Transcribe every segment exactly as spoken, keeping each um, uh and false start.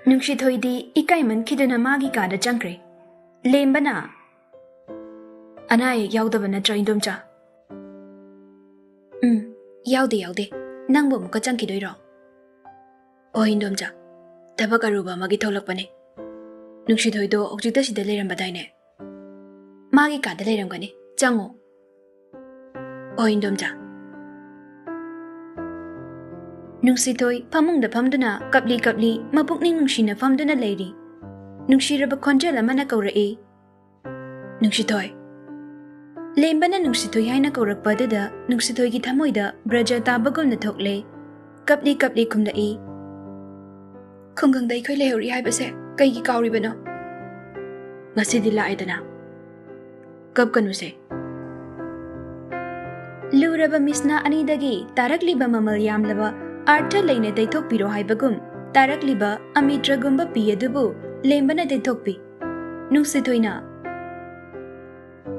ꯅꯨꯡꯁꯤꯊꯣꯏꯗꯤ ꯏꯀꯥꯏꯃꯟꯈꯤꯗꯨꯅ ꯃꯥꯒꯤ ꯀꯥꯗ ꯆꯪꯈ꯭ꯔꯦ꯫ ꯂꯦꯝꯕꯅ, "ꯑꯅꯥ ꯑꯌꯦꯛ ꯌꯥꯎꯗꯕ ꯅꯠꯇ꯭ꯔꯣ, ꯏꯟꯗꯣꯝꯆꯥ?" "ꯎꯝ, ꯌꯥꯎꯗꯦ, ꯌꯥꯎꯗꯦ꯫ ꯅꯪꯕꯨ ꯑꯃꯨꯛꯀ ꯆꯪꯈꯤꯗꯣꯏꯔꯣ?" "ꯑꯣ, ꯏꯟꯗꯣꯝꯆꯥ, ꯊꯕꯛ ꯑꯔꯨꯕ ꯑꯃꯒꯤ ꯊꯣꯛꯂꯛꯄꯅꯦ꯫ ꯅꯨꯡꯁꯤꯊꯣꯏꯗꯣ ꯍꯧꯖꯤꯛꯇ ꯁꯤꯗ ꯂꯩꯔꯝꯕꯗꯥꯏꯅꯦ?" "ꯃꯥꯒꯤ ꯀꯥꯗ ꯂꯩꯔꯝꯒꯅꯤ꯫ ꯆꯪꯉꯣ꯫" "ꯑꯣ, ꯏꯟꯗꯣꯝꯆꯥ꯫" ꯅꯨꯡꯁꯤꯊꯣꯏ ꯐꯃꯨꯡꯗ ꯐꯝꯗꯨꯅ ꯀꯞꯂꯤ ꯀꯞꯂꯤ ꯃꯄꯨꯛꯅꯤꯡ ꯅꯨꯡꯁꯤꯅ ꯐꯝꯗꯨꯅ ꯂꯩꯔꯤ꯫ ꯅꯨꯡꯁꯤꯔꯕ ꯈꯣꯟꯖꯦꯜ ꯑꯃꯅ ꯀꯧꯔꯛꯏ, "ꯅꯨꯡꯁꯤꯊꯣꯏ꯫" ꯂꯦꯝꯕꯅ ꯅꯨꯡꯁꯤꯊꯣꯏ ꯍꯥꯏꯅ ꯀꯧꯔꯛꯄ ꯑꯗꯨꯗ ꯅꯨꯡꯁꯤꯊꯣꯏꯒꯤ ꯊꯃꯣꯏꯗ ꯕ꯭ꯔꯖ ꯇꯥꯕꯒꯨꯝꯅ ꯊꯣꯛꯂꯦ꯫ ꯀꯞꯂꯤ ꯀꯞꯂꯤ ꯈꯨꯝꯂꯛꯏ, "ꯈꯨꯡꯒꯪꯗ ꯑꯩꯈꯣꯏ ꯂꯩꯍꯧꯔꯤ ꯍꯥꯏꯕꯁꯦ ꯀꯩꯒꯤ ꯀꯥꯎꯔꯤꯕꯅꯣ? ꯉꯁꯤꯗꯤ ꯂꯥꯛꯑꯦꯗꯅ, ꯀꯞꯀꯅꯨꯁꯦ꯫" ꯂꯨꯔꯕ ꯃꯤꯁꯅꯥ ꯑꯅꯤꯗꯒꯤ ꯇꯥꯔꯛꯂꯤꯕ ꯃꯃꯜ ꯌꯥꯝꯂꯕ ꯑꯥꯔꯊ ꯂꯩꯅ ꯇꯩꯊꯣꯛꯄꯤꯔꯣ ꯍꯥꯏꯕꯒꯨꯝ, ꯇꯥꯔꯛꯂꯤꯕ ꯑꯃꯤꯇ꯭ꯔꯒꯨꯝꯕ ꯄꯤ ꯑꯗꯨꯕꯨ ꯂꯦꯝꯕꯅ ꯇꯩꯊꯣꯛꯄꯤ꯫ ꯅꯨꯡꯁꯤꯊꯣꯏꯅ,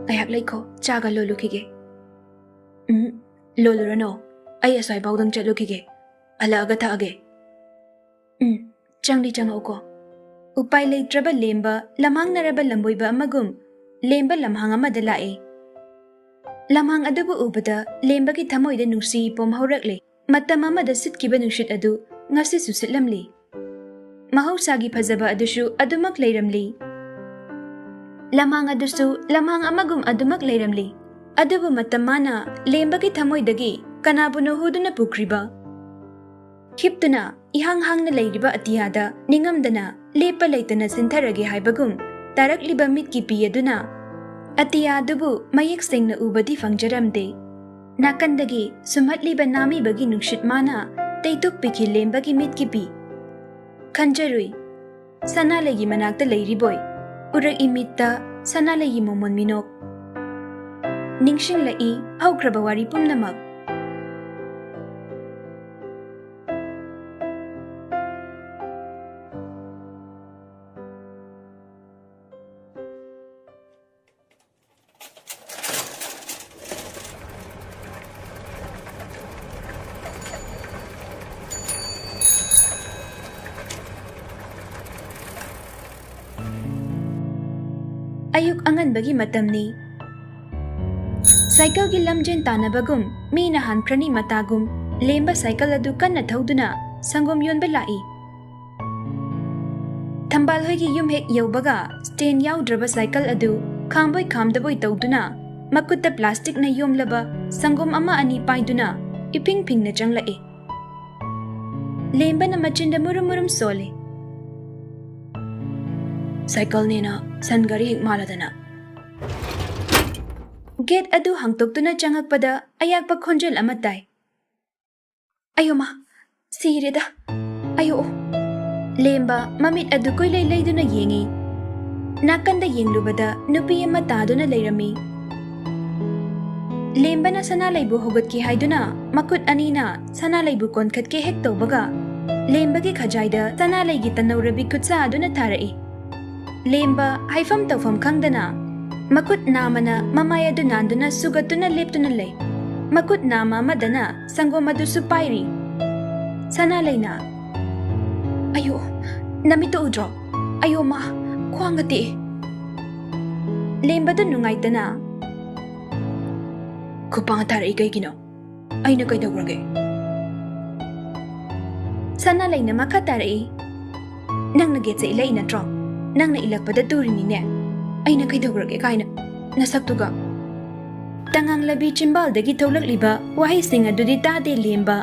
"ꯉꯥꯏꯍꯥꯛ ꯂꯩꯈꯣ, ꯆꯥꯒ ꯂꯣꯜꯂꯨꯈꯤꯒꯦ꯫" "ꯎꯝ, ꯂꯣꯜꯂꯨꯔꯅꯣ, ꯑꯩ ꯑꯁ꯭ꯋꯥꯏꯐꯥꯎꯗꯪ ꯆꯠꯂꯨꯈꯤꯒꯦ, ꯍꯜꯂꯛꯑꯒ ꯊꯛꯑꯒꯦ꯫" "ꯎꯝ, ꯆꯪꯗꯤ ꯆꯪꯉꯛꯎꯀꯣ꯫" ꯎꯄꯥꯏ ꯂꯩꯇ꯭ꯔꯕ ꯂꯦꯝꯕ ꯂꯝꯍꯥꯡꯅꯔꯕ ꯂꯝꯕꯣꯏꯕ ꯑꯃꯒꯨꯝ ꯂꯦꯝꯕ ꯂꯝꯍꯥꯡ ꯑꯃꯗ ꯂꯥꯛꯏ꯫ ꯂꯝꯍꯥꯡ ꯑꯗꯨꯕꯨ ꯎꯕꯗ ꯂꯦꯝꯕꯒꯤ ꯊꯃꯣꯏꯗ ꯅꯨꯡꯁꯤ ꯄꯣꯝꯍꯧꯔꯛꯂꯦ꯫ ꯃꯇꯝ ꯑꯃꯗ ꯁꯤꯠꯈꯤꯕ ꯅꯨꯡꯁꯤꯠ ꯑꯗꯨ ꯉꯁꯤꯁꯨ ꯁꯤꯠꯂꯝꯂꯤ꯫ ꯃꯍꯧꯁꯥꯒꯤ ꯐꯖꯕ ꯑꯗꯨꯁꯨ ꯑꯗꯨꯃꯛ ꯂꯩꯔꯝꯂꯤ꯫ ꯂꯝꯍꯥꯡ ꯑꯗꯨꯁꯨ ꯂꯝꯍꯥꯡ ꯑꯃꯒꯨꯝ ꯑꯗꯨꯃꯛ ꯂꯩꯔꯝꯂꯤ꯫ ꯑꯗꯨꯕꯨ ꯃꯇꯝ ꯃꯥꯅ ꯂꯦꯝꯕꯒꯤ ꯊꯃꯣꯏꯗꯒꯤ ꯀꯅꯥꯕꯨꯅꯣ ꯍꯨꯗꯨꯅ ꯄꯨꯈ꯭ꯔꯤꯕ? ꯈꯤꯞꯇꯨꯅ ꯏꯍꯥꯡ ꯍꯥꯡꯅ ꯂꯩꯔꯤꯕ ꯑꯇꯤꯌꯥꯗ ꯅꯤꯡꯉꯝꯗꯅ ꯂꯦꯞꯄ ꯂꯩꯇꯅ ꯆꯤꯟꯊꯔꯒꯦ ꯍꯥꯏꯕꯒꯨꯝ ꯇꯥꯔꯛꯂꯤꯕ ꯃꯤꯠꯀꯤ ꯄꯤ ꯑꯗꯨꯅ ꯑꯇꯤꯌꯥ ꯑꯗꯨꯕꯨ ꯃꯌꯦꯛ ꯁꯦꯡꯅ ꯎꯕꯗꯤ ꯐꯪꯖꯔꯝꯗꯦ꯫ ꯅꯥꯀꯟꯗꯒꯤ ꯁꯨꯝꯍꯠꯂꯤꯕ ꯅꯥꯃꯤꯕꯒꯤ ꯅꯨꯡꯁꯤꯠ ꯃꯥꯅ ꯇꯩꯊꯣꯛꯄꯤꯈꯤ ꯂꯦꯝꯕꯒꯤ ꯃꯤꯠꯀꯤ ꯄꯤ꯫ ꯈꯟꯖꯔꯨꯏ, ꯁꯅꯥꯂꯩꯒꯤ ꯃꯅꯥꯛꯇ ꯂꯩꯔꯤꯕꯣꯏ꯫ ꯎꯔꯛꯏ ꯃꯤꯠꯇ ꯁꯅꯥꯂꯩꯒꯤ ꯃꯣꯃꯣꯟ ꯃꯤꯅꯣꯛ꯫ ꯅꯤꯡꯁꯤꯡꯂꯛꯏ ꯍꯧꯈ꯭ꯔꯕ ꯋꯥꯔꯤ ꯄꯨꯝꯅꯃꯛ꯫ ꯑꯌꯨꯛ ꯑꯉꯟꯕꯒꯤ ꯃꯇꯝꯅꯤ꯫ ꯁꯥꯏꯀꯜꯒꯤ ꯂꯝꯖꯦꯟ ꯇꯥꯟꯅꯕꯒꯨꯝ ꯃꯤꯅ ꯍꯥꯟꯈ꯭ꯔꯅꯤ ꯃꯇꯥꯒꯨꯝ ꯂꯦꯝꯕ ꯁꯥꯏꯀꯜ ꯑꯗꯨ ꯀꯟꯅ ꯊꯧꯗꯨꯅ ꯁꯪꯒꯣꯝ ꯌꯣꯟꯕ ꯂꯥꯛꯏ꯫ ꯊꯝꯕꯥꯜ ꯍꯣꯏꯒꯤ ꯌꯨꯝ ꯍꯦꯛ ꯌꯧꯕꯒ ꯁ꯭ꯇꯦꯟ ꯌꯥꯎꯗ꯭ꯔꯕ ꯁꯥꯏꯀꯜ ꯑꯗꯨ ꯈꯥꯝꯕꯣꯏ ꯈꯥꯝꯗꯕꯣꯏ ꯇꯧꯗꯨꯅ ꯃꯈꯨꯠꯇ ꯄ꯭ꯂꯥꯁꯇꯤꯛꯅ ꯌꯣꯝꯂꯕ ꯁꯪꯒꯣꯝ ꯑꯃ ꯑꯅꯤ ꯄꯥꯏꯗꯨꯅ ꯏꯐꯤꯡ ꯐꯤꯡꯅ ꯆꯪꯂꯛꯏ꯫ ꯂꯦꯝꯕꯅ ꯃꯆꯤꯟꯗ ꯃꯨꯔꯨꯝ ꯃꯨꯔꯨꯝ ꯁꯣꯜꯂꯤ꯫ ꯁꯥꯏꯀꯜꯅꯦꯅ ꯁꯟ ꯒꯥꯔꯤ ꯍꯦꯛ ꯃꯥꯜꯂꯗꯅ꯫ ꯒꯦꯠ ꯑꯗꯨ ꯍꯥꯡꯇꯣꯛꯇꯨꯅ ꯆꯪꯉꯛꯄꯗ ꯑꯌꯥꯛꯄ ꯈꯣꯟꯖꯦꯜ ꯑꯃ ꯇꯥꯏ꯫ "ꯑꯌꯣ ꯃꯥ, ꯁꯤꯔꯦꯗ꯫ ꯑꯌꯣ!" ꯂꯦꯝꯕ ꯃꯃꯤꯠ ꯑꯗꯨ ꯀꯨꯏꯂꯩ ꯂꯩꯗꯨꯅ ꯌꯦꯡꯉꯤ꯫ ꯅꯥꯀꯟꯗ ꯌꯦꯡꯂꯨꯕꯗ ꯅꯨꯄꯤ ꯑꯃ ꯇꯥꯗꯨꯅ ꯂꯩꯔꯝꯃꯤ꯫ ꯂꯦꯝꯕꯅ ꯁꯅꯥꯂꯩꯕꯨ ꯍꯧꯒꯠꯀꯦ ꯍꯥꯏꯗꯨꯅ ꯃꯈꯨꯠ ꯑꯅꯤꯅ ꯁꯅꯥꯂꯩꯕꯨ ꯀꯣꯟꯈꯠꯀꯦ ꯍꯦꯛ ꯇꯧꯕꯒ, ꯂꯦꯝꯕꯒꯤ ꯈꯖꯥꯏꯗ ꯁꯅꯥꯂꯩꯒꯤ ꯇꯅꯧꯔꯕꯤ ꯈꯨꯠꯁꯥ ꯑꯗꯨꯅ ꯊꯥꯔꯛꯏ꯫ ꯂꯦꯝꯕ ꯍꯥꯏꯐꯝ ꯇꯧꯐꯝ ꯈꯪꯗꯅ ꯃꯈꯨꯠ ꯅꯥꯝꯃꯅ ꯃꯃꯥꯏ ꯑꯗꯨ ꯅꯥꯟꯗꯨꯅ ꯁꯨꯒꯠꯇꯨꯅ ꯂꯦꯞꯇꯨꯅ ꯂꯩ꯫ ꯃꯈꯨꯠ ꯅꯥꯝꯃ ꯑꯃꯗꯅ ꯁꯪꯒꯣꯝ ꯑꯗꯨꯁꯨ ꯄꯥꯏꯔꯤ꯫ ꯁꯅꯥꯂꯩꯅ, "ꯑꯌꯣ, ꯅꯃꯤꯠꯇꯨ ꯎꯗ꯭ꯔꯣ? ꯑꯌꯣ ꯃꯥ, ꯈ꯭ꯋꯥꯡꯒ ꯇꯦꯛꯑꯦ!" ꯂꯦꯝꯕꯗꯨ ꯅꯨꯡꯉꯥꯏꯇꯅ, "ꯈꯨꯄꯥꯡ ꯊꯥꯔꯛꯏ ꯀꯩꯒꯤꯅꯣ? ꯑꯩꯅ ꯀꯩꯗꯧꯔꯒꯦ?" ꯁꯅꯥꯂꯩꯅ ꯃꯈꯥ ꯇꯥꯔꯛꯏ, "ꯅꯪꯅ ꯒꯦꯠꯁꯦ ꯏꯜꯂꯛꯏ ꯅꯠꯇ꯭ꯔꯣ? ꯅꯪꯅ ꯏꯜꯂꯛꯄꯗ ꯇꯨꯔꯤꯅꯤꯅꯦ꯫ ꯑꯩꯅ ꯀꯩꯗꯧꯔꯒꯦ ꯀꯥꯏꯅ, ꯅꯁꯛꯇꯨꯒ!" ꯇꯉꯥꯡꯂꯕꯤ ꯆꯤꯝꯕꯥꯜꯗꯒꯤ ꯊꯣꯛꯂꯛꯂꯤꯕ ꯋꯥꯍꯩꯁꯤꯡ ꯑꯗꯨꯗꯤ ꯇꯥꯗꯦ ꯂꯦꯝꯕ꯫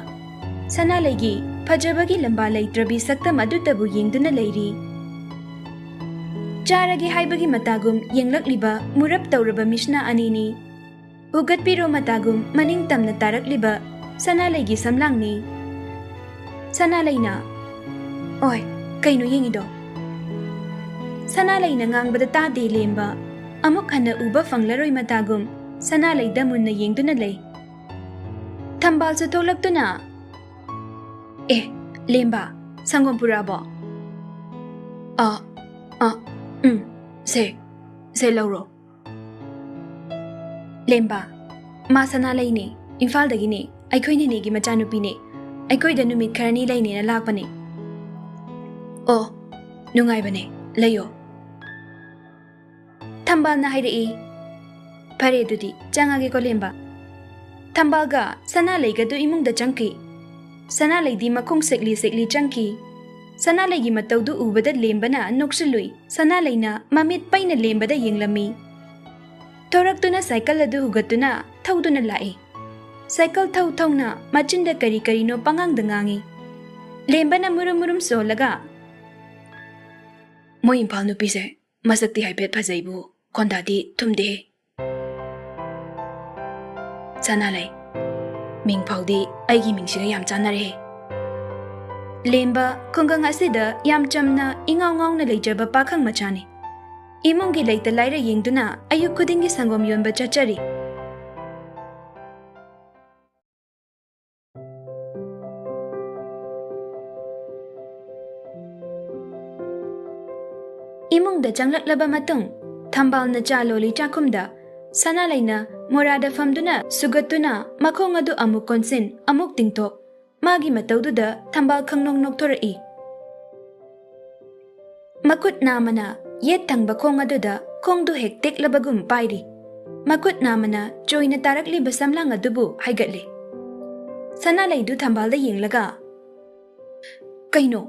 ꯁꯅꯥꯂꯩꯒꯤ ꯐꯖꯕꯒꯤ ꯂꯝꯕꯥ ꯂꯩꯇ꯭ꯔꯕꯤ ꯁꯛꯇꯝ ꯑꯗꯨꯇꯕꯨ ꯌꯦꯡꯗꯨꯅ ꯂꯩꯔꯤ꯫ ꯆꯥꯔꯒꯦ ꯍꯥꯏꯕꯒꯤ ꯃꯇꯥꯒꯨꯝ ꯌꯦꯡꯂꯛꯂꯤꯕ ꯃꯨꯔꯞ ꯇꯧꯔꯕ ꯃꯤꯁꯅꯥ ꯑꯅꯤꯅꯤ꯫ ꯍꯨꯒꯠꯄꯤꯔꯣ ꯃꯇꯥꯒꯨꯝ ꯃꯅꯤꯡ ꯇꯝꯅ ꯇꯥꯔꯛꯂꯤꯕ ꯁꯅꯥꯂꯩꯒꯤ ꯁꯝꯂꯥꯡꯅꯤ꯫ ꯁꯅꯥꯂꯩꯅ, "ꯑꯣꯏ, ꯀꯩꯅꯣ ꯌꯦꯡꯉꯤꯗꯣ?" ꯁꯅꯥꯂꯩꯅ ꯉꯥꯡꯕꯗ ꯇꯥꯗꯦ ꯂꯦꯝꯕ꯫ ꯑꯃꯨꯛ ꯍꯟꯅ ꯎꯕ ꯐꯪꯂꯔꯣꯏ ꯃꯇꯥꯒꯨꯝ ꯁꯅꯥꯂꯩꯗ ꯃꯨꯟꯅ ꯌꯦꯡꯗꯨꯅ ꯂꯩ꯫ ꯊꯝꯕꯥꯜꯁꯨ ꯊꯣꯛꯂꯛꯇꯨꯅ, "ꯑꯦ, ꯂꯦꯝꯕ, ꯁꯪꯒꯣꯝ ꯄꯨꯔꯛꯑꯕꯣ?" "ꯑ, ꯑ, ꯎꯝ, ꯁꯦ, ꯁꯦ ꯂꯧꯔꯣ꯫" ꯂꯦꯝꯕ, "ꯃꯥ ꯁꯅꯥꯂꯩꯅꯦ, ꯏꯝꯐꯥꯜꯗꯒꯤꯅꯦ, ꯑꯩꯈꯣꯏ ꯅꯦꯅꯦꯒꯤ ꯃꯆꯥꯅꯨꯄꯤꯅꯦ꯫ ꯑꯩꯈꯣꯏꯗ ꯅꯨꯃꯤꯠ ꯈꯔꯅꯤ ꯂꯩꯅꯦꯅ ꯂꯥꯛꯄꯅꯦ꯫" "ꯑꯣ, ꯅꯨꯡꯉꯥꯏꯕꯅꯦ, ꯂꯩꯌꯣ꯫" ꯊꯝꯕꯥꯜꯅ ꯍꯥꯏꯔꯛꯏ, "ꯐꯔꯦ, ꯑꯗꯨꯗꯤ ꯆꯪꯉꯒꯦꯀꯣ, ꯂꯦꯝꯕ꯫" ꯊꯝꯕꯥꯜꯒ ꯁꯅꯥꯂꯩꯒꯗꯨ ꯏꯃꯨꯡꯗ ꯆꯪꯈꯤ꯫ ꯁꯅꯥꯂꯩꯗꯤ ꯃꯈꯣꯡ ꯁꯦꯛꯂꯤ ꯁꯦꯛꯂꯤ ꯆꯪꯈꯤ꯫ ꯁꯅꯥꯂꯩꯒꯤ ꯃꯇꯧꯗꯨ ꯎꯕꯗ ꯂꯦꯝꯕꯅ ꯅꯣꯛꯁꯤꯜꯂꯨꯏ꯫ ꯁꯅꯥꯂꯩꯅ ꯃꯃꯤꯠ ꯄꯩꯅ ꯂꯦꯝꯕꯗ ꯌꯦꯡꯂꯝꯃꯤ꯫ ꯊꯣꯔꯛꯇꯨꯅ ꯁꯥꯏꯀꯜ ꯑꯗꯨ ꯍꯨꯒꯠꯇꯨꯅ ꯊꯧꯗꯨꯅ ꯂꯥꯛꯏ꯫ ꯁꯥꯏꯀꯜ ꯊꯧ ꯊꯧꯅ ꯃꯆꯤꯟꯗ ꯀꯔꯤ ꯀꯔꯤꯅꯣ ꯄꯉꯥꯡꯗ ꯉꯥꯡꯏ꯫ ꯂꯦꯝꯕꯅ ꯃꯨꯔꯨꯝ ꯃꯨꯔꯨꯝ ꯁꯣꯜꯂꯒ, "ꯃꯣꯏ ꯏꯝꯐꯥꯜ ꯅꯨꯄꯤꯁꯦ ꯃꯁꯛꯇꯤ ꯍꯥꯏꯐꯦꯠ ꯐꯖꯩꯕꯨ, ꯈꯣꯟꯗꯥꯗꯤ ꯊꯨꯝꯗꯦ꯫ ꯁꯅꯥꯂꯩ, ꯃꯤꯡ ꯐꯥꯎꯗꯤ ꯑꯩꯒꯤ ꯃꯤꯡꯁꯤꯒ ꯌꯥꯝ ꯆꯥꯟꯅꯔꯦ꯫" ꯂꯦꯝꯕ ꯈꯨꯡꯒꯪ ꯑꯁꯤꯗ ꯌꯥꯝ ꯆꯝꯅ ꯏꯉꯥꯎ ꯉꯥꯎꯅ ꯂꯩꯖꯕ ꯄꯥꯈꯪ ꯃꯆꯥꯅꯤ꯫ ꯏꯃꯨꯡꯒꯤ ꯂꯩꯇ ꯂꯥꯏꯔ ꯌꯦꯡꯗꯨꯅ ꯑꯌꯨꯛ ꯈꯨꯗꯤꯡꯒꯤ ꯁꯪꯒꯣꯝ ꯌꯣꯟꯕ ꯆꯠꯆꯔꯤ꯫ ꯏꯃꯨꯡꯗ ꯆꯪꯂꯛꯂꯕ ꯃꯇꯨꯡ, ꯊꯝꯕꯥꯜꯅ ꯆꯥ ꯂꯣꯜꯂꯤ ꯆꯥꯛꯈꯨꯝꯗ꯫ ꯁꯅꯥꯂꯩꯅ ꯃꯣꯔꯥꯗ ꯐꯝꯗꯨꯅ ꯁꯨꯒꯠꯇꯨꯅ ꯃꯈꯣꯡ ꯑꯗꯨ ꯑꯃꯨꯛ ꯀꯣꯟꯁꯤꯟ, ꯑꯃꯨꯛ ꯇꯤꯡꯊꯣꯛ꯫ ꯃꯥꯒꯤ ꯃꯇꯧꯗꯨꯗ ꯊꯝꯕꯥꯜ ꯈꯪꯅꯣꯛ ꯅꯣꯛꯊꯣꯔꯛꯏ꯫ ꯃꯈꯨꯠ ꯅꯥꯝꯃꯅ ꯌꯦꯠ ꯊꯪꯕ ꯈꯣꯡ ꯑꯗꯨꯗ ꯈꯣꯡꯗꯨ ꯍꯦꯛ ꯇꯦꯛꯂꯕꯒꯨꯝ ꯄꯥꯏꯔꯤ꯫ ꯃꯈꯨꯠ ꯅꯥꯝꯃꯅ ꯆꯣꯏꯅ ꯇꯥꯔꯛꯂꯤꯕ ꯁꯝꯂꯥꯡ ꯑꯗꯨꯕꯨ ꯍꯥꯏꯒꯠꯂꯤ꯫ ꯁꯅꯥꯂꯩꯗꯨ ꯊꯝꯕꯥꯜꯗ ꯌꯦꯡꯂꯒ, "ꯀꯩꯅꯣ,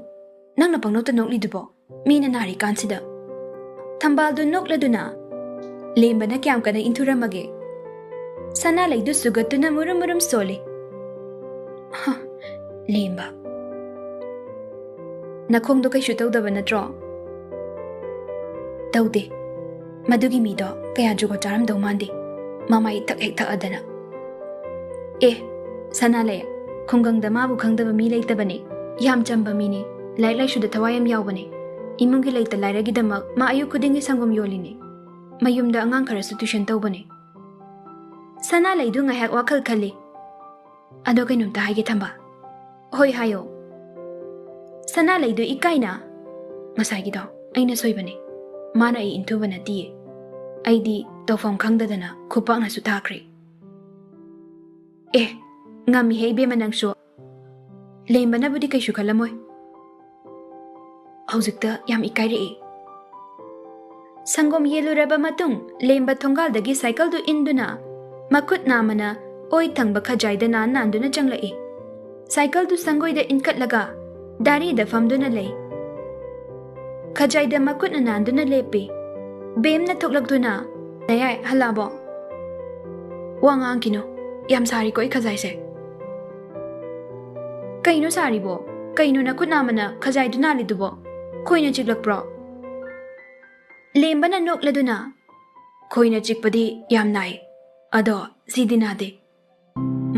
ꯅꯪꯅ ꯄꯪꯅꯣꯛꯇ ꯅꯣꯛꯂꯤꯗꯨꯕꯣ? ꯃꯤꯅ ꯅꯥꯔꯤꯀꯥꯟꯁꯤꯗ?" ꯊꯝꯕꯥꯜꯗꯨ ꯅꯣꯛꯂꯗꯨꯅ, "ꯂꯦꯝꯕꯅ ꯀꯌꯥꯝ ꯀꯟꯅ ꯏꯟꯊꯨꯔꯝꯃꯒꯦ?" ꯁꯅꯥꯂꯩꯗꯨ ꯁꯨꯒꯠꯇꯨꯅ ꯃꯨꯔꯨꯝ ꯃꯨꯔꯨꯝ ꯁꯣꯜꯂꯤ꯫ "ꯍ, ꯂꯦꯝꯕ, ꯅꯈꯣꯡꯗꯣ ꯀꯩꯁꯨ ꯇꯧꯗꯕ ꯅꯠꯇ꯭ꯔꯣ?" "ꯇꯧꯗꯦ꯫ ꯃꯗꯨꯒꯤ ꯃꯤꯗꯣ ꯀꯌꯥ ꯖꯨꯒꯣꯠ ꯆꯥꯔꯝꯗꯧ ꯃꯥꯟꯗꯦ, ꯃꯃꯥꯏ ꯊꯛ ꯍꯦꯛ ꯊꯛꯑꯗꯅ꯫" "ꯑꯦ, ꯁꯅꯥꯂꯩ, ꯈꯨꯡꯒꯪꯗ ꯃꯥꯕꯨ ꯈꯪꯗꯕ ꯃꯤ ꯂꯩꯇꯕꯅꯦ꯫ ꯌꯥꯝ ꯆꯝꯕ ꯃꯤꯅꯦ, ꯂꯥꯏꯔꯤꯛ ꯂꯥꯏꯁꯨꯗ ꯊꯋꯥꯏ ꯌꯥꯝ ꯌꯥꯎꯕꯅꯦ꯫ ꯏꯃꯨꯡꯒꯤ ꯂꯩꯇ ꯂꯥꯏꯔꯒꯤꯗꯃꯛ ꯃꯥ ꯑꯌꯨꯛ ꯈꯨꯗꯤꯡꯒꯤ ꯁꯪꯒꯣꯝ ꯌꯣꯜꯂꯤꯅꯦ꯫ ꯃꯌꯨꯝꯗ ꯑꯉꯥꯡ ꯈꯔꯁꯨ ꯇ꯭ꯌꯨꯁꯟ ꯇꯧꯕꯅꯦ꯫" ꯁꯅꯥꯂꯩꯗꯨ ꯉꯥꯏꯍꯥꯛ ꯋꯥꯈꯜ ꯈꯜꯂꯤ꯫ "ꯑꯗꯣ ꯀꯩꯅꯣꯝꯇ ꯍꯥꯏꯒꯦ ꯊꯝꯕꯥꯜ꯫" "ꯍꯣꯏ, ꯍꯥꯏꯌꯣ꯫" ꯁꯅꯥꯂꯩꯗꯨ ꯏꯀꯥꯏꯅ, "ꯉꯁꯥꯏꯒꯤꯗꯣ ꯑꯩꯅ ꯁꯣꯏꯕꯅꯦ꯫ ꯃꯥꯅ ꯑꯩ ꯏꯟꯊꯨꯕ ꯅꯠꯇꯤꯌꯦ꯫ ꯑꯩꯗꯤ ꯇꯧꯐꯝ ꯈꯪꯗꯗꯅ ꯈꯨꯄꯥꯛꯅꯁꯨ ꯊꯥꯈ꯭ꯔꯦ꯫" "ꯑꯦ, ꯉꯝꯃꯤꯍꯦ ꯏꯕꯦꯝꯃ ꯅꯪꯁꯨ꯫ ꯂꯦꯝꯕꯅꯕꯨꯗꯤ ꯀꯩꯁꯨ ꯈꯜꯂꯝꯃꯣꯏ꯫" "ꯍꯧꯖꯤꯛꯇ ꯌꯥꯝ ꯏꯀꯥꯏꯔꯛꯑꯦ꯫" ꯁꯪꯒꯣꯝ ꯌꯦꯜꯂꯨꯔꯕ ꯃꯇꯨꯡ, ꯂꯦꯝꯕ ꯊꯣꯡꯒꯥꯜꯗꯒꯤ ꯁꯥꯏꯀꯜꯗꯨ ꯏꯟꯗꯨꯅ ꯃꯈꯨꯠ ꯅꯥꯝꯃꯅ ꯑꯣꯏ ꯊꯪꯕ ꯈꯖꯥꯏꯗ ꯅꯥꯟ ꯅꯥꯟꯗꯨꯅ ꯆꯪꯂꯛꯏ꯫ ꯁꯥꯏꯀꯜꯗꯨ ꯁꯪꯒꯣꯏꯗ ꯏꯟꯈꯠꯂꯒ ꯗꯥꯔꯤꯗ ꯐꯝꯗꯨꯅ ꯂꯩ꯫ ꯈꯖꯥꯏꯗ ꯃꯈꯨꯠꯅ ꯅꯥꯟꯗꯨꯅ ꯂꯦꯞꯄꯤ꯫ ꯕꯦꯝꯅ ꯊꯣꯛꯂꯛꯇꯨꯅ, "ꯅꯌꯥꯏ, ꯍꯜꯂꯛꯑꯕꯣ?" "ꯋꯥ ꯉꯥꯡꯈꯤꯅꯨ꯫ ꯌꯥꯝ ꯁꯥꯔꯤꯀꯣ ꯑꯩ ꯈꯖꯥꯏꯁꯦ꯫" "ꯀꯩꯅꯣ ꯁꯥꯔꯤꯕꯣ? ꯀꯩꯅꯣ ꯅꯈꯨꯠ ꯅꯥꯝꯃꯅ ꯈꯖꯥꯏꯗꯨ ꯅꯥꯜꯂꯤꯗꯨꯕꯣ? ꯈꯣꯏꯅ ꯆꯤꯛꯂꯛꯄ꯭ꯔꯣ?" ꯂꯦꯝꯕꯅ ꯅꯣꯛꯂꯗꯨꯅ, "ꯈꯣꯏꯅ ꯆꯤꯛꯄꯗꯤ ꯌꯥꯝ ꯅꯥꯏ, ꯑꯗꯣ ꯁꯤꯗꯤ ꯅꯥꯗꯦ꯫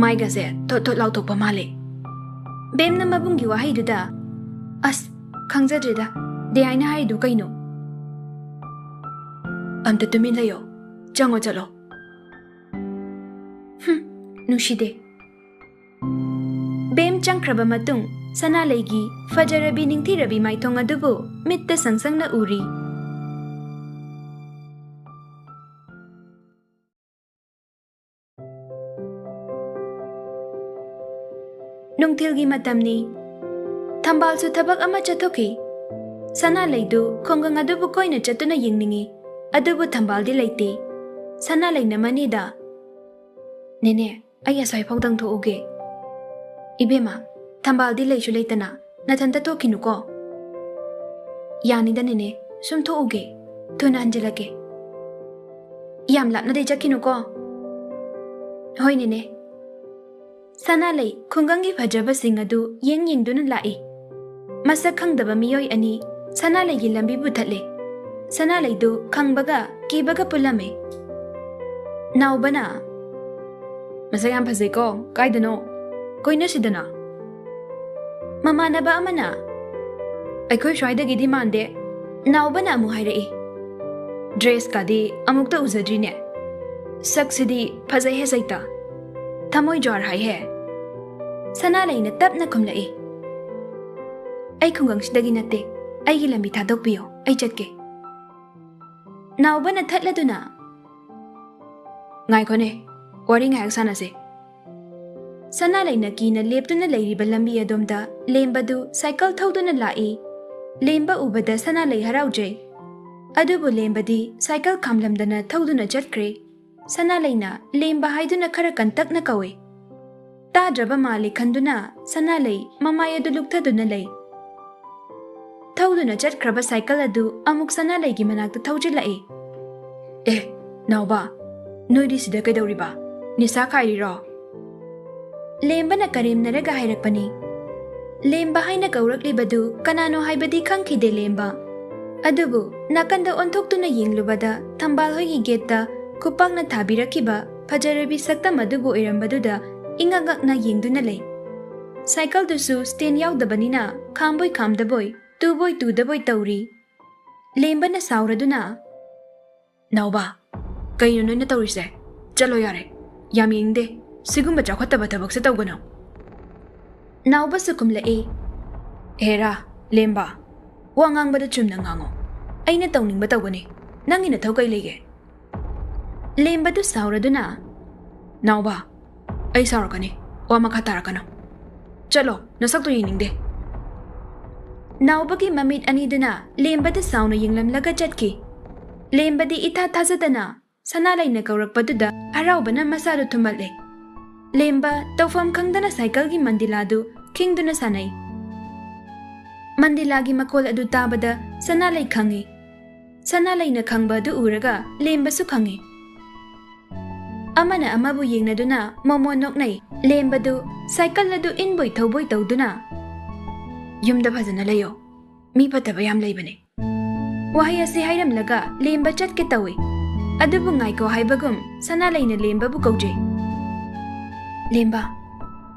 ꯃꯥꯏꯒꯁꯦ ꯊꯣꯠ ꯊꯣꯠ ꯂꯥꯎꯊꯣꯛꯄ ꯃꯥꯜꯂꯦ꯫" ꯕꯦꯝꯅ ꯃꯕꯨꯡꯒꯤ ꯋꯥꯍꯩꯗꯨꯗ, "ꯑꯁ, ꯈꯪꯖꯗ꯭ꯔꯦꯗ, ꯗꯦ ꯑꯩꯅ ꯍꯥꯏꯔꯤꯗꯨ ꯀꯩꯅꯣ?" "ꯑꯝꯇ ꯇꯨꯃꯤꯟ ꯂꯩꯌꯣ, ꯆꯪꯉꯣ ꯆꯠꯂꯣ꯫" "ꯍꯨꯝ, ꯅꯨꯡꯁꯤꯗꯦ꯫" ꯕꯦꯝ ꯆꯪꯈ꯭ꯔꯕ ꯃꯇꯨꯡ, ꯁꯅꯥꯂꯩꯒꯤ ꯐꯖꯔꯕꯤ ꯅꯤꯡꯊꯤꯔꯕꯤ ꯃꯥꯏꯊꯣꯡ ꯑꯗꯨꯕꯨ ꯃꯤꯠꯇ ꯁꯪꯁꯪꯅ ꯎꯔꯤ꯫ ꯅꯨꯡꯊꯤꯜꯒꯤ ꯃꯇꯝꯅꯤ꯫ ꯊꯝꯕꯥꯜꯁꯨ ꯊꯕꯛ ꯑꯃ ꯆꯠꯊꯣꯛꯈꯤ꯫ ꯁꯅꯥꯂꯩꯗꯨ ꯈꯨꯡꯒꯪ ꯑꯗꯨꯕꯨ ꯀꯣꯏꯅ ꯆꯠꯇꯨꯅ ꯌꯦꯡꯅꯤꯡꯏ, ꯑꯗꯨꯕꯨ ꯊꯝꯕꯥꯜꯗꯤ ꯂꯩꯇꯦ꯫ ꯁꯅꯥꯂꯩꯅ ꯃꯅꯦꯗ, "ꯅꯦꯅꯦ, ꯑꯩ ꯑꯁ꯭ꯋꯥꯏꯐꯥꯎꯗꯪ ꯊꯣꯛꯎꯒꯦ꯫" "ꯏꯕꯦꯝꯃ, ꯊꯝꯕꯥꯜꯗꯤ ꯂꯩꯁꯨ ꯂꯩꯇꯅ ꯅꯊꯟꯇ ꯊꯣꯛꯈꯤꯅꯨꯀꯣ꯫" "ꯌꯥꯅꯤꯗ ꯅꯦꯅꯦ, ꯁꯨꯝ ꯊꯣꯛꯎꯒꯦ, ꯊꯨꯅ ꯍꯟꯖꯤꯜꯂꯛꯀꯦ꯫" "ꯌꯥꯝ ꯂꯥꯞꯅꯗꯤ ꯆꯠꯈꯤꯅꯨꯀꯣ꯫" "ꯍꯣꯏ ꯅꯦꯅꯦ꯫" ꯁꯅꯥꯂꯩ ꯈꯨꯡꯒꯪꯒꯤ ꯐꯖꯕꯁꯤꯡ ꯑꯗꯨ ꯌꯦꯡ ꯌꯦꯡꯗꯨꯅ ꯂꯥꯛꯏ꯫ ꯃꯁꯛ ꯈꯪꯗꯕ ꯃꯤꯑꯣꯏ ꯑꯅꯤ ꯁꯅꯥꯂꯩꯒꯤ ꯂꯝꯕꯤꯕꯨ ꯊꯠꯂꯦ꯫ ꯁꯅꯥꯂꯩꯗꯨ ꯈꯪꯕꯒ ꯀꯤꯕꯒ ꯄꯨꯜꯂꯝꯃꯦ꯫ ꯅꯥꯎꯕꯅ, "ꯃꯁꯛ ꯌꯥꯝ ꯐꯖꯩꯀꯣ, ꯀꯥꯏꯗꯅꯣ? ꯀꯣꯏꯅꯁꯤꯗꯅ꯫" ꯃꯃꯥꯟꯅꯕ ꯑꯃꯅ, "ꯑꯩꯈꯣꯏ ꯁ꯭ꯋꯥꯏꯗꯒꯤꯗꯤ ꯃꯥꯟꯗꯦ꯫" ꯅꯥꯎꯕꯅ ꯑꯃꯨꯛ ꯍꯥꯏꯔꯛꯏ, "ꯗ꯭ꯔꯦꯁꯀꯗꯤ ꯑꯃꯨꯛꯇ ꯎꯖꯗ꯭ꯔꯤꯅꯦ꯫ ꯁꯛꯁꯤꯗꯤ ꯐꯖꯩꯍꯦ ꯁꯩꯇ꯫ ꯊꯃꯣꯏ ꯖ꯭ꯋꯥꯔ ꯍꯥꯏꯍꯦ꯫" ꯁꯅꯥꯂꯩꯅ ꯇꯞꯅ ꯈꯨꯝꯂꯛꯏ, "ꯑꯩ ꯈꯨꯡꯒꯪꯁꯤꯗꯒꯤ ꯅꯠꯇꯦ, ꯑꯩꯒꯤ ꯂꯝꯕꯤ ꯊꯥꯗꯣꯛꯄꯤꯌꯣ, ꯑꯩ ꯆꯠꯀꯦ꯫" ꯅꯥꯎꯕꯅ ꯊꯠꯂꯗꯨꯅ, "ꯉꯥꯏꯈꯣꯅꯦ, ꯋꯥꯔꯤ ꯉꯥꯏꯍꯥꯛ ꯁꯥꯟꯅꯁꯦ꯫" ꯁꯅꯥꯂꯩꯅ ꯀꯤꯅ ꯂꯦꯞꯇꯨꯅ ꯂꯩꯔꯤꯕ ꯂꯝꯕꯤ ꯑꯗꯣꯝꯗ ꯂꯦꯝꯕꯗꯨ ꯁꯥꯏꯀꯜ ꯊꯧꯗꯨꯅ ꯂꯥꯛꯏ꯫ ꯂꯦꯝꯕ ꯎꯕꯗ ꯁꯅꯥꯂꯩ ꯍꯔꯥꯎꯖꯩ꯫ ꯑꯗꯨꯕꯨ ꯂꯦꯝꯕꯗꯤ ꯁꯥꯏꯀꯜ ꯈꯥꯝꯂꯝꯗꯅ ꯊꯧꯗꯨꯅ ꯆꯠꯈ꯭ꯔꯦ꯫ ꯁꯅꯥꯂꯩꯅ ꯂꯦꯝꯕ ꯍꯥꯏꯗꯨꯅ ꯈꯔ ꯀꯟꯇꯛꯅ ꯀꯧꯏ꯫ ꯇꯥꯗ꯭ꯔꯕ ꯃꯥꯜꯂꯤ ꯈꯟꯗꯨꯅ ꯁꯅꯥꯂꯩ ꯃꯃꯥꯏ ꯑꯗꯨ ꯂꯨꯛꯊꯗꯨꯅ ꯂꯩ꯫ ꯊꯧꯗꯨꯅ ꯆꯠꯈ꯭ꯔꯕ ꯁꯥꯏꯀꯜ ꯑꯗꯨ ꯑꯃꯨꯛ ꯁꯅꯥꯂꯩꯒꯤ ꯃꯅꯥꯛꯇ ꯊꯧꯖꯤꯜꯂꯛꯏ꯫ "ꯑꯦ, ꯅꯥꯎꯕ, ꯅꯣꯏꯗꯤ ꯁꯤꯗ ꯀꯩꯗꯧꯔꯤꯕ? ꯅꯤꯁꯥ ꯈꯥꯏꯔꯤꯔꯣ?" ꯂꯦꯝꯕꯅ ꯀꯔꯦꯝꯅꯔꯒ ꯍꯥꯏꯔꯛꯄꯅꯤ꯫ ꯂꯦꯝꯕ ꯍꯥꯏꯅ ꯀꯧꯔꯛꯂꯤꯕꯗꯨ ꯀꯅꯥꯅꯣ ꯍꯥꯏꯕꯗꯤ ꯈꯪꯈꯤꯗꯦ ꯂꯦꯝꯕ꯫ ꯑꯗꯨꯕꯨ ꯅꯥꯀꯟꯗ ꯑꯣꯟꯊꯣꯛꯇꯨꯅ ꯌꯦꯡꯂꯨꯕꯗ ꯊꯝꯕꯥꯜ ꯍꯣꯏꯒꯤ ꯒꯦꯠꯇ ꯈꯨꯄꯥꯛꯅ ꯊꯥꯕꯤꯔꯛꯈꯤꯕ ꯐꯖꯔꯕꯤ ꯁꯛꯇꯝ ꯑꯗꯨꯕꯨ ꯑꯣꯏꯔꯝꯕꯗꯨꯗ ꯏꯉꯛ ꯉꯛꯅ ꯌꯦꯡꯗꯨꯅ ꯂꯩ꯫ ꯁꯥꯏꯀꯜꯗꯨꯁꯨ ꯁ꯭ꯇꯦꯟ ꯌꯥꯎꯗꯕꯅꯤꯅ ꯈꯥꯝꯕꯣꯏ ꯈꯥꯝꯗꯕꯣꯏ, ꯇꯨꯕꯣꯏ ꯇꯨꯗꯕꯣꯏ ꯇꯧꯔꯤ꯫ ꯂꯦꯝꯕꯅ ꯁꯥꯎꯔꯗꯨꯅ, "ꯅꯥꯎꯕ, ꯀꯩꯅꯣ ꯅꯣꯏꯅ ꯇꯧꯔꯤꯁꯦ? ꯆꯠꯂꯣ ꯌꯥꯔꯦ꯫ ꯌꯥꯝ ꯌꯦꯡꯅꯤꯡꯗꯦ꯫ ꯁꯤꯒꯨꯝꯕ ꯆꯥꯎꯈꯠꯇꯕ ꯊꯕꯛꯁꯦ ꯇꯧꯒꯅꯨ꯫" ꯅꯥꯎꯕꯁꯨ ꯀꯨꯝꯂꯛꯏ꯫ "ꯍꯦꯔꯥ, ꯂꯦꯝꯕ, ꯋꯥ ꯉꯥꯡꯕꯗ ꯆꯨꯝꯅ ꯉꯥꯡꯉꯣ꯫ ꯑꯩꯅ ꯇꯧꯅꯤꯡꯕ ꯇꯧꯒꯅꯤ꯫ ꯅꯪꯒꯤ ꯅꯊꯧ ꯀꯩ ꯂꯩꯒꯦ?" ꯂꯦꯝꯕꯗꯨ ꯁꯥꯎꯔꯗꯨꯅ, "ꯅꯥꯎꯕ, ꯑꯩ ꯁꯥꯎꯔꯛꯀꯅꯤ꯫ ꯋꯥ ꯃꯈꯥ ꯇꯥꯔꯛꯀꯅꯨ꯫ ꯆꯠꯂꯣ, ꯅꯁꯛꯇꯨ ꯌꯦꯡꯅꯤꯡꯗꯦ꯫" ꯅꯥꯎꯕꯒꯤ ꯃꯃꯤꯠ ꯑꯅꯤꯗꯨꯅ ꯂꯦꯝꯕꯗ ꯁꯥꯎꯅ ꯌꯦꯡꯂꯝꯂꯒ ꯆꯠꯈꯤ꯫ ꯂꯦꯝꯕꯗꯤ ꯏꯊꯥ ꯊꯥꯖꯗꯅ ꯁꯅꯥꯂꯩꯅ ꯀꯧꯔꯛꯄꯗꯨꯗ ꯍꯔꯥꯎꯕꯅ ꯃꯁꯥꯗꯨ ꯊꯨꯝꯍꯠꯂꯦ꯫ ꯂꯦꯝꯕ ꯇꯧꯐꯝ ꯈꯪꯗꯅ ꯁꯥꯏꯀꯜꯒꯤ ꯃꯟꯗꯤꯂꯥꯗꯨ ꯈꯤꯡꯗꯨꯅ ꯁꯥꯟꯅꯩ꯫ ꯃꯟꯗꯤꯂꯥꯒꯤ ꯃꯈꯣꯜ ꯑꯗꯨ ꯇꯥꯕꯗ ꯁꯅꯥꯂꯩ ꯈꯪꯏ꯫ ꯁꯅꯥꯂꯩꯅ ꯈꯪꯕ ꯑꯗꯨ ꯎꯔꯒ ꯂꯦꯝꯕꯁꯨ ꯈꯪꯏ꯫ ꯑꯃꯅ ꯑꯃꯕꯨ ꯌꯦꯡꯅꯗꯨꯅ ꯃꯣꯃꯣꯟ ꯅꯣꯛꯅꯩ꯫ ꯂꯦꯝꯕꯗꯨ ꯁꯥꯏꯀꯜ ꯑꯗꯨ ꯏꯟꯕꯣꯏ ꯊꯧꯕꯣꯏ ꯇꯧꯗꯨꯅ, "ꯌꯨꯝꯗ ꯐꯖꯅ ꯂꯩꯌꯣ꯫ ꯃꯤ ꯐꯠꯇꯕ ꯌꯥꯝ ꯂꯩꯕꯅꯦ꯫" ꯋꯥꯍꯩ ꯑꯁꯤ ꯍꯥꯏꯔꯝꯂꯒ ꯂꯦꯝꯕ ꯆꯠꯀꯦ ꯇꯧꯏ꯫ ꯑꯗꯨꯕꯨ ꯉꯥꯏꯈꯣ ꯍꯥꯏꯕꯒꯨꯝ ꯁꯅꯥꯂꯩꯅ ꯂꯦꯝꯕꯕꯨ ꯀꯧꯖꯩ꯫ "ꯂꯦꯝꯕ꯫"